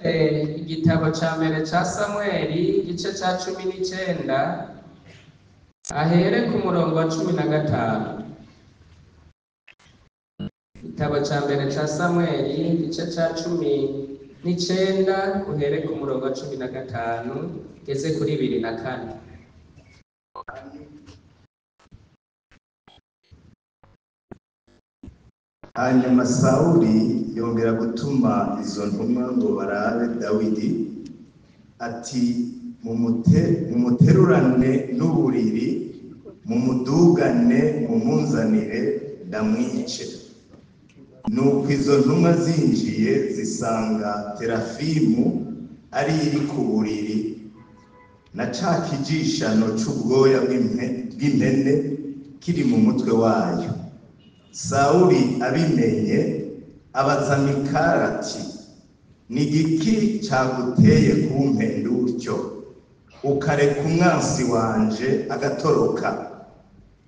Igitabo ca mbere ca Samweli, igice ca 19, ahere ku murongo wa 15. Igitabo ca mbere ca Samweli, igice ca 19, uhere ku murongo wa 15 ugeze kuri 24. Hanyuma Sawuli yongera gutuma izo ntumwa ngo barabe Dawidi, ati mumuterurane n'uburiri, mumudugane, mumunzanire ndamwice. Nuko izo ntumwa zinjiye zisanga terafimu ari iri ku buriri na ca kijishano c'ubwoya bw'impene kiri mu mutwe wayo. Sawuli abimenye abaza Mikali ati ni igiki caguteye kumpenda utyo, ukareka umwansi wanje agatoroka?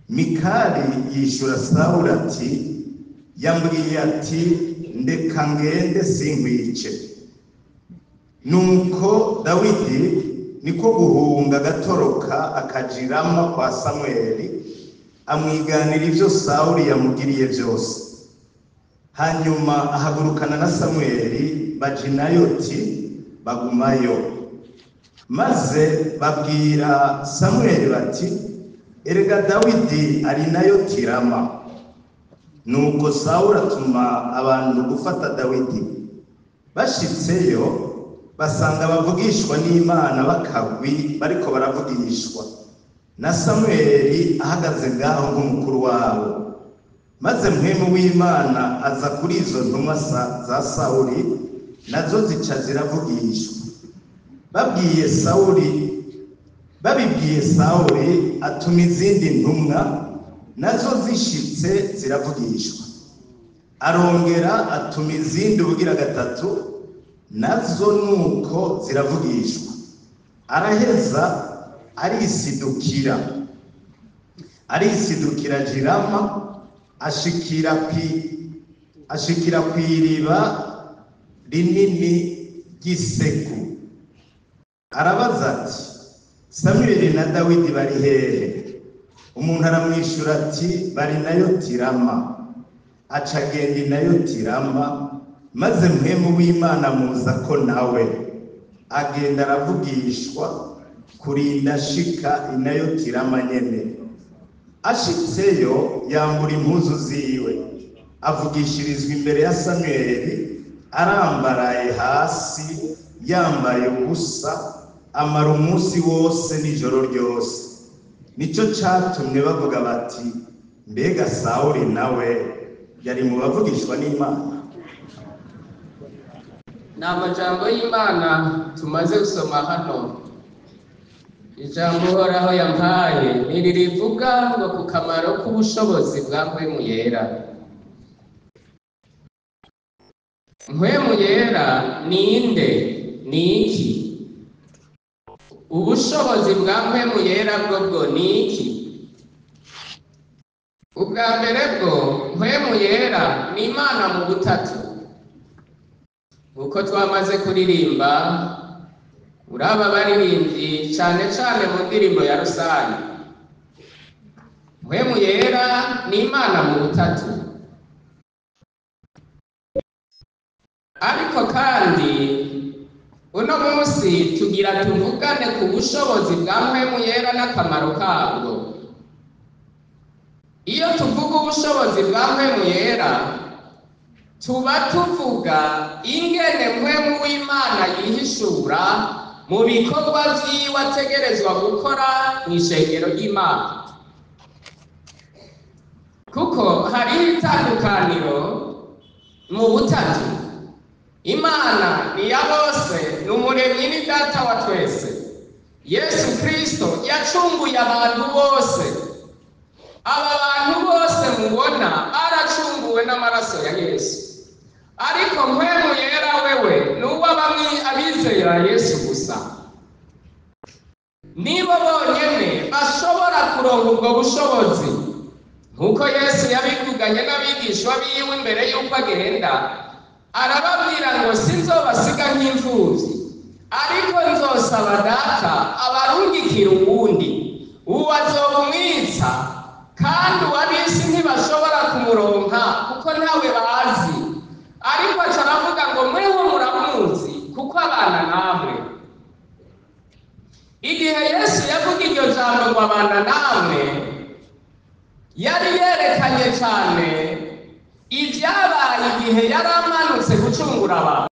Mikali yishura Sawuli ati yambwiye ati ndeka ngende sinkwice. Nuko Dawidi niko guhunga agatoroka akajirama kwa Samweli, amwiganira ivyo Sawuli yamugiriye vyose. Hanyuma ahagurukana na Samweli baja i Nayoti bagumayo. Maze babwira Samweli bati erega Dawidi ari Nayoti Rama. Nuko Sawuli atuma abantu gufata Dawidi. Bashitseyo basanga bavugishwa n'Imana bakagwi bariko baravugishwa, na Samweli ahagaze ngaho nk'umukuru wabo. Maze mpwemu w'Imana aza kuri izo ntumwa za Sawuli, nazo zica ziravugishwa. Babibwiye Sawuli, atuma izindi ntumwa, nazo zishitse ziravugishwa. Arongera atuma izindi ubugira gatatu, nazo nuko ziravugishwa. Araheza arisidukira Jirama, ashikira kw'iriba rinini ry'iseku. Arabaza ati Samweli na Dawidi bari hehe? Umuntu aramwishura ati bari Nayoti Rama. Aca agenda i Nayoti Rama, maze mpwemu w'Imana muza ko nawe agenda aravugishwa kurinda ashika i Nayoti Rama nyene. Ashitseyo yambura impuzu ziwe, avugishirizwa imbere ya Samweli arambaraye hasi yambaye ubusa, amara umunsi wose n'ijoro ryose. Nico catumye bavuga bati mbega Sawuli nawe yari mu bavugishwa n'Imana? Ni amajambo y'Imana tumaze gusoma hano. Ijambo Uhoraho yampaye ni rivuga ngo ku kamaro k'ubushobozi bwa Mpwemu Yera. Mpwemu Yera ninde? Ni iki? Ubushobozi bwa Mpwemu Yera bwo ni iki? Ubwa mbere bwo Mpwemu Yera ni Imana mu butatu. Uko twamaze kuririmba, uraba baririmbyi cane cane mu ndirimbo ya rusange. Mpwemu Yera ni Imana mu butatu. Ariko kandi uno munsi tugira tuvugane ku bushobozi bwa Mpwemu Yera n'akamaro kabwo. Iyo tuvuga ubushobozi bwa Mpwemu Yera, tuba tuvuga ingene Mpwemu w'Imana yihishura mu bikorwa vyiwe ategerezwa gukora mw'ishengero ry'Imana. Kuko hariho itandukaniro mu butatu. Imana ni ya bose, ni umuremyi ni data wa twese. Yesu Kristo yacunguye abantu bose. Aba bantu bose mubona baracunguwe n'amaraso ya Yesu. Ariko Mpwemu Yera wewe ni uwo abizera Yesu gusa. Nibo bonyene bashobora kuronka ubwo bushobozi. Nkuko Yesu yabivuganye n'abigishwa biwe imbere y'uko agenda, Arababwira ngo sinzobasiga nk'imfuvyi, ariko nzosaba Data abarungikira uwundi, uwo azoba umwitsa, kandi uw'ab'isi ntibashobora kumuronka kuko ntawe bazi. Ariko aca aravuga ngo mweho muramuzi kuko abana namwe. Igihe Yesu yavuga iryo jambo ngo abana namwe, yari yerekanye cyane ibyabaye igihe yari amanutse gucungura abantu.